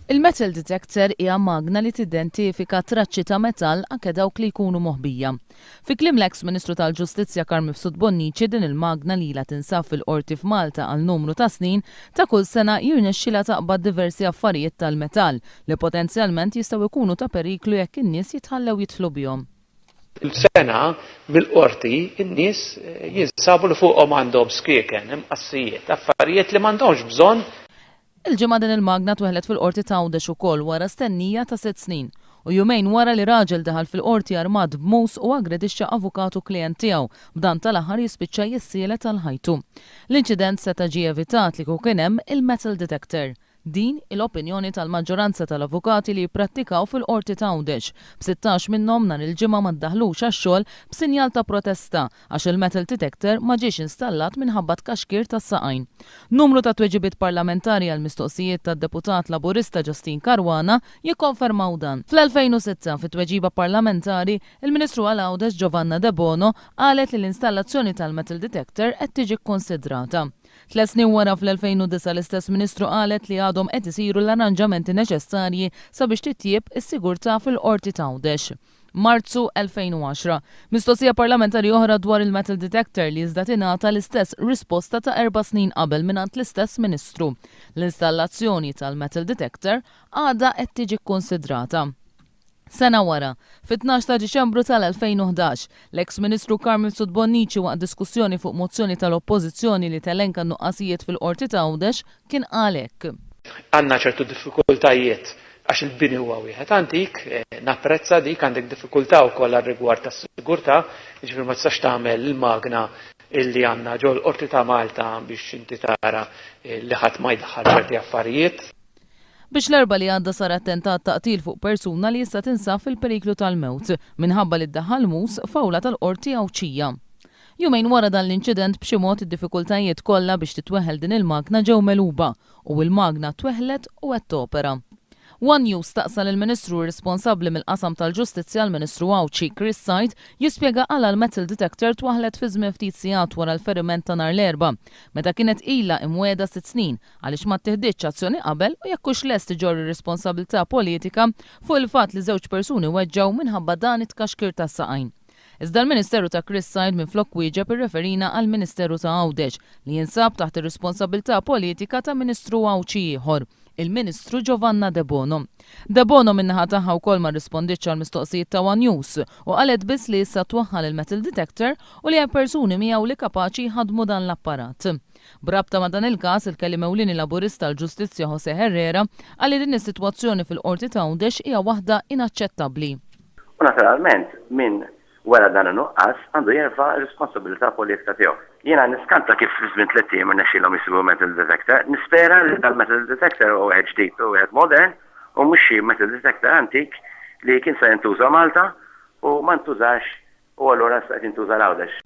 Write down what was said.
Il-metal detector hija magna li tidentifika traċċi ta' metall anke dawk li jkunu moħbija. Fi kliem l-eks Ministru tal-Ġustizzja Carm Mifsud Bonnici din il-magna li ilha tinsab fil-Qorti f'Malta għal numru ta' snin ta' kull sena jirnexxilha taqbad diversi affarijiet tal-metall li potenzjalment jistgħu jkunu ta' periklu jekk in-nies jitħallew jidħlu bihom. Kull sena mill-Qorti n-nies jinsabu li fuqhom għandhom skieken, imqassijiet, affarijiet li m'għandhomx bżonn. Il-Ġimgħa din il-magna tweħħlet fil-Qorti t'Għawdex ukoll wara stennija ta' sitt snin u jumejn wara li raġel daħal fil-Qorti armat b'mus u aggredixxa avukat u klijent tiegħu, b'dan tal-aħħar jispiċċa jissielet għal ħajtu. L-inċident seta' ġie evitat li kieku kien hemm il-metal detector. Din hi l-opinjoni tal-maġġoranza tal-avukati li jipprattikaw fil-Qorti t'Għawdex, b'sittax minnhom nhar il-Ġimgħa ma ddaħħlux għax-xogħol b'sinjal ta' protesta għax il-metal detector ma ġiex installat minħabba tkaxkir tas-saqajn. Numru ta' tweġibiet parlamentari għal mistoqsijiet tad-Deputat Laburista Justyne Caruana jikkonfermaw dan. Fl-2006, fi tweġiba parlamentari, il-Ministru għal Għawdex Giovanna Debono qalet li l-installazzjoni tal-metal detector qed tiġi kkunsidrata. Tliet snin wara fl-2009 l-istess Ministru qalet li għadhom qed isiru l-arranġamenti neċessarji sabiex titjieb is-sigurtà fil-Qorti t'Għawdex. Marzu 2010, Mistoqsija parlamentari oħra dwar il-metal detector li iżda tingħata l-istess risposta ta' erba' snin qabel mingħand l-istess Ministru. L-installazzjoni tal-metal detector għadha qed tiġi kkunsidrata. Sena wara, fit-tnax ta' Diċembru tal-2011, l-eks Ministru Carm Mifsud Bonnici waqt diskussjoni fuq mozzjoni tal-Oppożizzjoni li telenka n-nuqqasijiet fil-Qorti ta' Għawdex kien qal hekk. Għandna ċertu diffikultajiet għax il-bini huwa wieħed antik, napprezza dik, għandek diffikultà wkoll għar-rigward tas-sigurtà, jiġifieri ma tistax tagħmel il-magna illi għandna ġol-Qorti ta' Malta biex inti tara li ħadd ma jdaħħal ċerti affarijiet. Biex l-Erbgħa li għadda sar attentat ta' qtil fuq persuna li issa tinsab fil-periklu tal-mewt minħabba li ddaħħal mus f'awla tal-Qorti Għawdxija. Jumejn wara dan l-inċident b'xi mod id-diffikultajiet kollha biex titweħħel din il-magna ġew megħluba u il-magna tweħħlet u qed topera. One News staqsa lill-Ministru responsabbli mill-qasam tal-Ġustizzja l-Ministru Għawdxi Chris Said jispjega għala l-metal detector twaħħlet fi żmien ftit sigħat wara l-feriment ta' nhar l-Erbgħa meta kienet ilha imwiegħda sitt snin għaliex ma ttiħditx azzjoni qabel u jekk hux lest iġorr ir-responsabilità politika fuq il-fatt li żewġ persuni weġġgħu minħabba dan it-tkaxkir tas-saqajn. Iżda l-Ministeru ta' Chris Said minflok wieġeb irreferina għall-Ministeru ta' Għawdex li jinsab taħt ir-responsabilità politika ta' Ministru Għawdxi ieħor, il-Ministru Giovanna Debono. Debono min-naħa tagħha wkoll ma rrisponditx għall-mistoqsijiet ta' one News u qalet biss li issa twaħħal il-metal detector u li hemm persuni miegħu li kapaċi jħaddmu dan l-apparat. B'rabta ma' dan il-każ, il-Kelliem Ewlieni Laburista għall-Ġustizzja José Herrera qal li din is-sitwazzjoni fil-Qorti ta' Għawdex hija waħda inaċċettabbli. U naturalment min wera dan in-nuqqas għandu jerfa' r-responsabilità politika tiegħu. Jiena niskanta kif fi żmien tlett ijiem irnexxielhom isibu metal detector. Nispera li dal-metal detector huwa wieħed ġdid u wieħed modern u mhux xi metal detector antik li kien se jintuża Malta u ma ntużax u allura issa qed jintuża l-Għawdex.